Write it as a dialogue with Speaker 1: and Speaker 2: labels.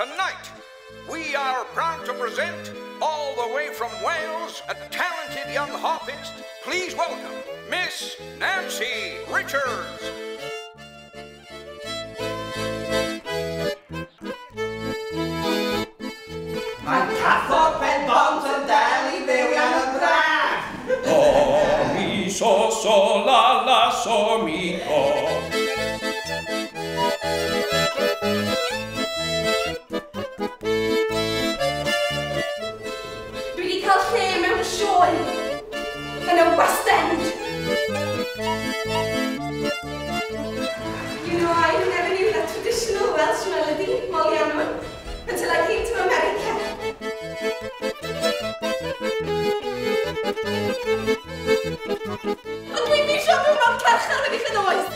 Speaker 1: Tonight, we are proud to present, all the way from Wales, a talented young harpist. Please welcome Miss Nansi Richards.
Speaker 2: Mae cathod pen bont yn dal i fyw yn y braf.
Speaker 3: Do, mi, so, so, la, la, so, mi, do.
Speaker 4: Dwi wedi cael lle mewn sioe yn y West End. You know, I never knew that traditional Welsh melody, Moliannwn, until I came to America. Ond dwi'n misio byw mewn carchar wedi chyd oes.